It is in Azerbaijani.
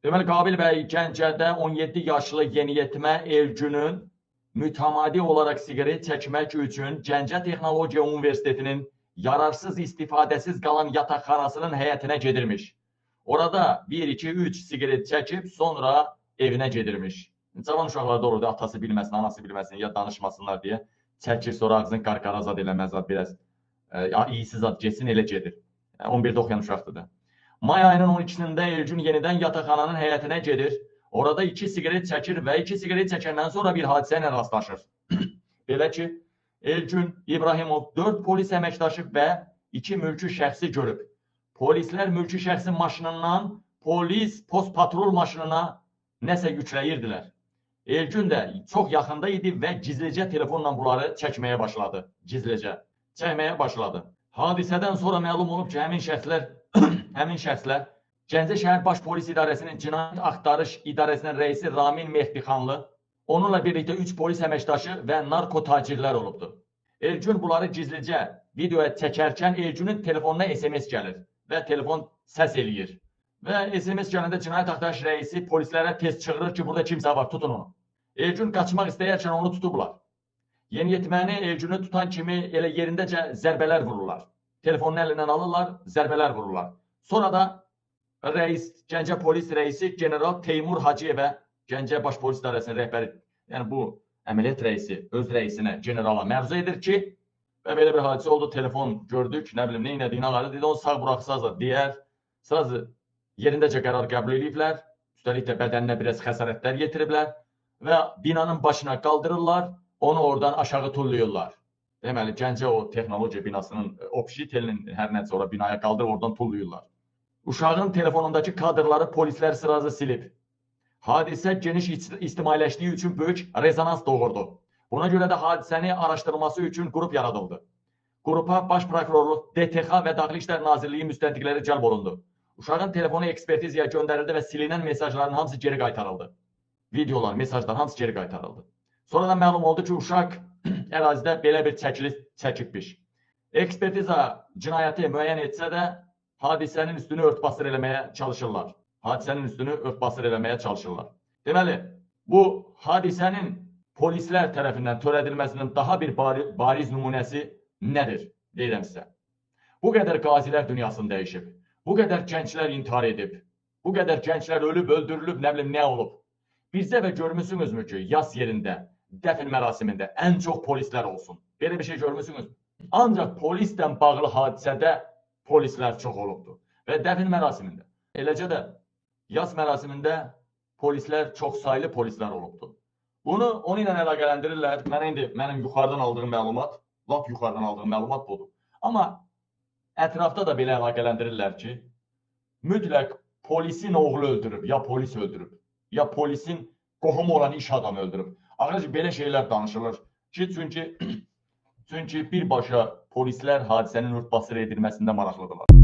Deməli, Qabil bəy Gəncədə 17 yaşlı yeniyetmə Elgünün mütəmadi olaraq siqaret çəkmək üçün Gəncə Texnologiya Universitetinin yararsız, istifadəsiz qalan yataqxanasının həyətinə gedirmiş. Orada 1, 2, 3 siqaret çəkib sonra evinə gedirmiş. Cavan uşaqlarda olur da, atası bilməsin, anası bilməsin, ya danışmasınlar deyə çəkir, sonra ağzını qarqara zad eləməz, zad biraz iyisiz zad getsin, elə gedir. 11-də oxuyan uşaqdır da. May ayının 12-sində Elgün yenidən yataqxananın həyətinə gedir. Orada 2 siqaret çəkir və 2 siqaret çəkəndən sonra bir hadisə ilə rastlaşır. Belə ki, Elgün İbrahimov 4 polis əməkdaşı və 2 mülki şəxsi görüb. Polislər mülki şəxsin maşınından polis post patrul maşınına nəsə yükləyirdilər. Elgün də çox yaxında idi və gizlicə telefonla bunları çəkməyə başladı. Gizlicə çəkməyə başladı. Hadisədən sonra məlum olub ki, həmin şəxslər Gəncə Şəhər Baş Polis İdarəsinin Cinayət Axtarış İdarəsinin rəisi Ramin Mehdixanlı, onunla birlikdə 3 polis əməkdaşı və narkotacirlər olubdur. Elgün bunları gizlicə videoya çəkərkən Elgünün telefonuna SMS gəlir və telefon səs eləyir. Və SMS gələndə Cinayət Axtarış rəisi polislərə tez çığırır ki, burada kimsə var, tutun onu. Elgün qaçmaq istəyərkən onu tutublar. Yeniyetməni Elgünü tutan kimi elə yerindəcə zərbələr vururlar. Telefonun əlindən alırlar, zərbələr vururlar. Sonra da rəis, Gəncə polis rəisi General Teymur Hacıyevə, Gəncə Baş Polis İdarəsinin rəhbəri, yəni bu əməliyyat rəisi öz rəisinə, generala məruzə edir ki, və belə bir hadisə oldu, telefon gördük, nə bilim, nə elədiyini ağardı, dedi, onu sağ buraxsaz da deyər, sırası yerindəcə qərar qəbul eləyiblər, üstəlik də bədəninə biraz xəsarətlər yetiriblər və binanın başına qaldırırlar, onu oradan aşağı tullayırlar. Deməli, Gəncə o texnologiya binasının, obşitelinin hər nəsə ora binaya qaldırıb oradan tullayırlar. Uşağın telefonundakı kadrları polislər sırası silib. Hadisə geniş ictimailəşdiyi üçün böyük rezonans doğurdu. Buna görə də hadisəni araşdırılması üçün qrup yaradıldı. Qrupa Baş Prokurorluq, DTX və Daxili İşlər Nazirliyi müstəntiqləri cəlb olundu. Uşağın telefonu ekspertizaya göndərildi və silinən mesajların hamısı geri qaytarıldı. Videolar, mesajlar hamısı geri qaytarıldı. Sonradan məlum oldu ki, uşaq ərazidə belə bir çəkiliş çəkibmiş. Ekspertiza cinayəti müəyyən etsə də hadisənin üstünü örtbasdır eləməyə çalışırlar. Hadisənin üstünü örtbasdır eləməyə çalışırlar. Deməli, bu hadisənin polislər tərəfindən törədilməsinin daha bir bariz nümunəsi nədir? Deyirəm sizə. Bu qədər qazilər dünyasını dəyişib. Bu qədər gənclər intihar edib. Bu qədər gənclər ölüb, öldürülüb, nə bilim nə olub. Bizdə və görmüsünüzmü ki, yas yerində, dəfn mərasimində ən çox polislər olsun. Belə bir şey görmüsünüzmü? Ancaq polislə bağlı hadisədə polislər çox olubdur. Və dəfn mərasimində, eləcə də yas mərasimində polislər, çox saylı polislər olubdur. Bunu onu ilə əlaqələndirirlər. Mənə indi mənim yuxarıdan aldığım məlumat, lap yuxarıdan aldığım məlumat budur. Amma ətrafda da belə əlaqələndirirlər ki, mütləq polisin oğlu öldürüb, ya polis öldürüb, ya polisin qohumu olan iş adamı öldürüb. Axırıncı belə şeylər danışılır ki, çünki birbaşa polislər hadisənin örtbasdır edilməsində maraqlıdırlar.